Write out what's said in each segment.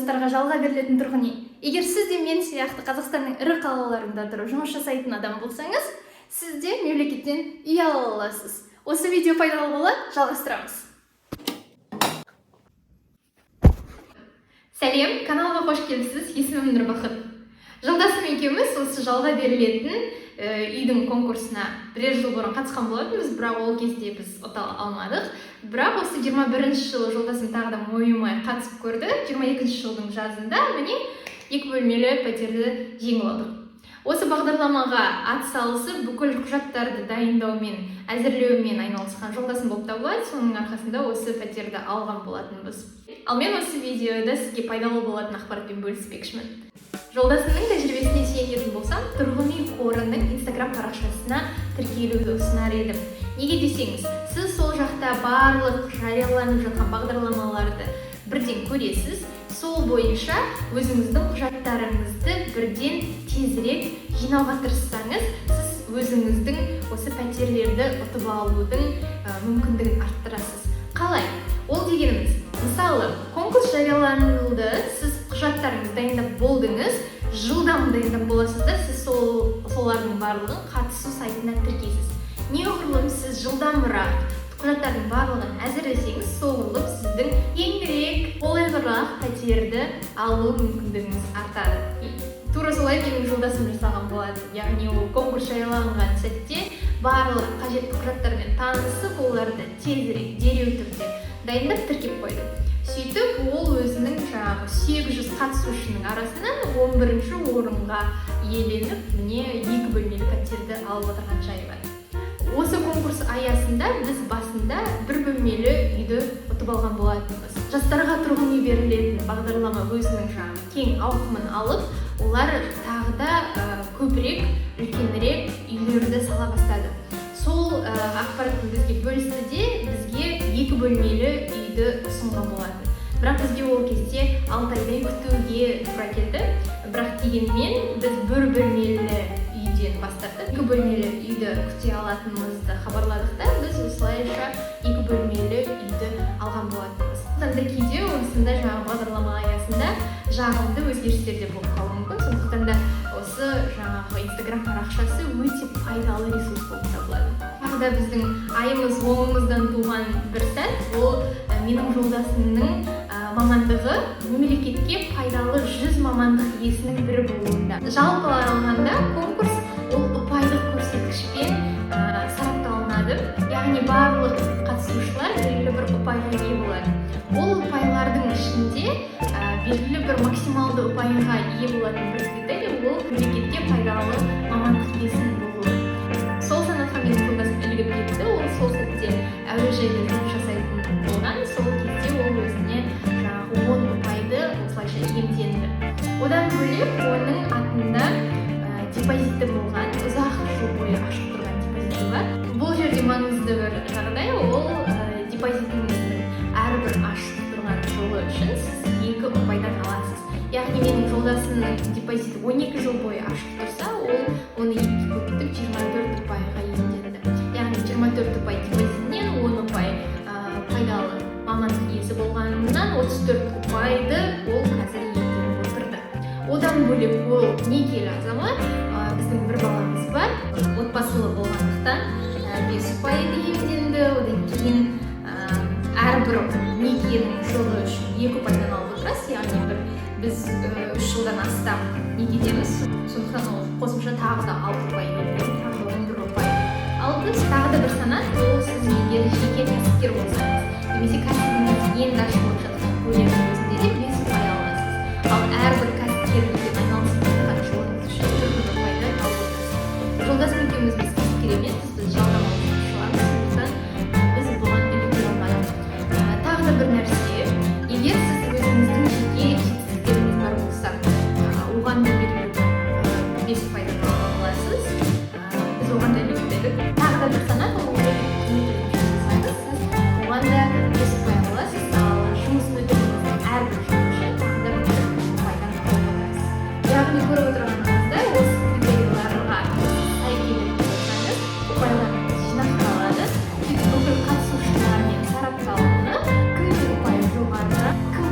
Жастарға жалға берілетін тұрғын үй. Егер сіз де мен сияқты Қазақстанның ірі қалаларында тұрып жұмыс жасайтын адам болсаңыз, сіз де мемлекеттен үй ала аласыз. Осы видео пайдалы болады, жалғастырамыз. Сәлем, каналға қош келіпсіз. Есімім Нұрбақыт. Жолдасым екеуміз осы жалға берілетін үйдің конкурсына бірер жыл бұрын қатысқан болатынбыз, бірақ ол кезде біз ұта алмадық. Бірақ осы 21 жылы жолдасым тағы да мойымай қатысып көрді. 22 жылдың жазында, міне, екі бөлмелі пәтерді жеңіп алдық. Осы бағдарламаға атсалысып, бүкіл құжаттарды дайындаумен, әзірлеумен айналысқан жолдасым болып табылады. Соның арқасында осы пәтерді алған болатынбыз. Ал мен осы видеода сізге пайдалы болатын ақпаратпен бөліспекшімін. Жолдасымның тәжірибесіне сүйенетін болсам, тұрғын үй қорының Инстаграм парақшасына тіркелуді ұсынар едім. Неге десеңіз, сіз сол жақта барлық жарияланып жатқан бағдарламаларды бірден көресіз, сол бойынша өзіңіздің құжаттарыңызды бірден тезірек жинауға тырыссаңыз, сіз өзіңіздің осы пәтерлерді ұтып алудың мүмкіндігін арттырасыз. Қалай? Ол дегеніміз, мысалы, конкурс жарияланылды, сіз құжаттарыңызды дайындап болдыңыз, жылдам дайындап боласыз да, сіз солардың барлығын қатысу сайтына тіркейсіз. Неғұрлым сіз жылдамырақ құжаттардың барлығын әзірлесеңіз, соғұрлым сіздің кеңірек, қолайлырақ пәтерді алу мүмкіндігіңіз артады. Тура солай менің жолдасым жасаған болатын. Яғни ол конкурс жарияланған сәтте барлық қажетті құжаттармен танысып, оларды тезірек, дереу түрде дайындап, тіркеп қойды. Сөйтіп ол өзінің жаңағы 800 қатысушының арасынан 11 орынға иеленіп, міне, екі бөлмелі пәтерді алып отырған жайы бар. Осы конкурс аясында біз басында бір бөлмелі үйді ұтып алған болатынбыз. Жастарға тұрғын үй берілетін бағдарлама өзінің жаңағы кең ауқымын алып, олар тағы да көбірек, үлкенірек үйлерді сала бастады. Сол ақпаратты бізге бөлісті де, бізге екі бөлмелі үйді ұсынған болатын. Бірақ бізге ол кезде 6 айдай күтуге тура келді. Бірақ дегенмен біз бір бөлмелі үйден бас тартып, екі бөлмелі үйді күте алатынымызды хабарладық та, біз осылайша екі бөлмелі үйді алған болатынбыз. Сондықтан да кейде осындай жаңағы бағдарлама аясында жағымды өзгерістер де болып қалуы мүмкін. Сондықтан да осы жаңағы Инстаграм парақшасы өте пайдалы ресурс болып табылады. Тағы да біздің айымыз оңымыздан туған бір сәт ол менің жолдасымның мамандығы мемлекетке пайдалы 100 мамандық иесінің бірі болуында. Жалпы алғанда, конкурс ол ұпайлық көрсеткішпен сарапталынады. Яғни барлық қатысушылар белгілі бір ұпайға ие болады. Ол ұпайлардың ішінде белгілі бір максималды ұпайға ие болатын бір критерий ол мемлекетке пайдалы мамандық иесінің болуы. Сол санатқа менің жолдасым ілігіп кетті. Ол сол сәтте әуежайда жұмыс жасайтын болған. Сол кезде ол өзіне жаңағы 10 ұпайды осылайша иемденді. Одан бөлек оның атында депозиті болған, ұзақ жыл бойы ашық тұрған депозиті бар. Бұл жерде маңызды бір жағдай ол депозитіңіздің әрбір ашық тұрған жылы үшін сіз екі ұпайдан аласыз. Яғни менің жолдасымның депозиті 12 жыл бойы ашық тұрса, ол оны екіге көбейтіп, 24 ұпайға иемденді. Яғни 24 ұпай депозитінен, 10 ұпай пайдалы мамандық иесі болғанынан 34 ұпайды ол қазір иемденіп отырды. Одан бөлек ол некелі азамат, біздің бір баламыз бар, отбасылы болғандықтан 5 ұпайды иемденді. Одан кейін әрбір некенің жылы үшін екі ұпайдан алып отырасыз. Яғни біз 3 жылдан астам некедеміз, сондықтан ол қосымша тағы да 6 ұпай иемденді, тағы да 11 ұпай алды. Тағы да бір санат ол сіз егер жеке кәсіпкер болсаңыз немесе кәсібіңіз енді ашылып жатқан көлемнің өзінде де 5 ұпай аласыз. Ал әрбір кәсіпкерлікпен айналысып жатқан жылыңыз үшін бір бір ұпайдан алып отырасыз. Жолдасым екеуміз, біз кәсіпкер емеспіз, біз жалдамалы жұмысшылармыз, сондықтан біз бұған іліге алмадық. Тағы да бір нәрсе, егер сіз өзіңіздің жеке жетістіктеріңіз бар болса, оған да белгілі бір 5 ұпайдан ала аласыз. Біз оған да ілікпедік. Тағы да бір санат ол мемлекеттік қызметте жұмыс жасасаңыз, сіз оған да 5 ұпай аласыз. Ал жұмыс өтіліңіздің әрбір жылы үшін тағы да бір ұпайдан алып отырасыз. Яғни көріп отырғаныңыздай, осы критерийларға сай келетін болсаңыз, ұпайларыңыз жинақталады. Сөйтіп бүкіл қатысушылармен сарапталынып, кімнің ұпайы жоғарырақ, кім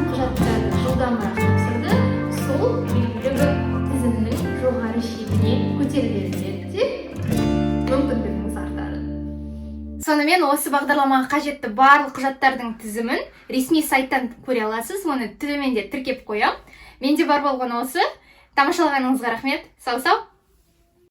Сонымен, осы бағдарламаға қажетті барлық құжаттардың тізімін ресми сайттан көре аласыз, оны төменде тіркеп қоямын. Менде бар болғаны осы. Тамашалағаныңызға рахмет. Сау сау.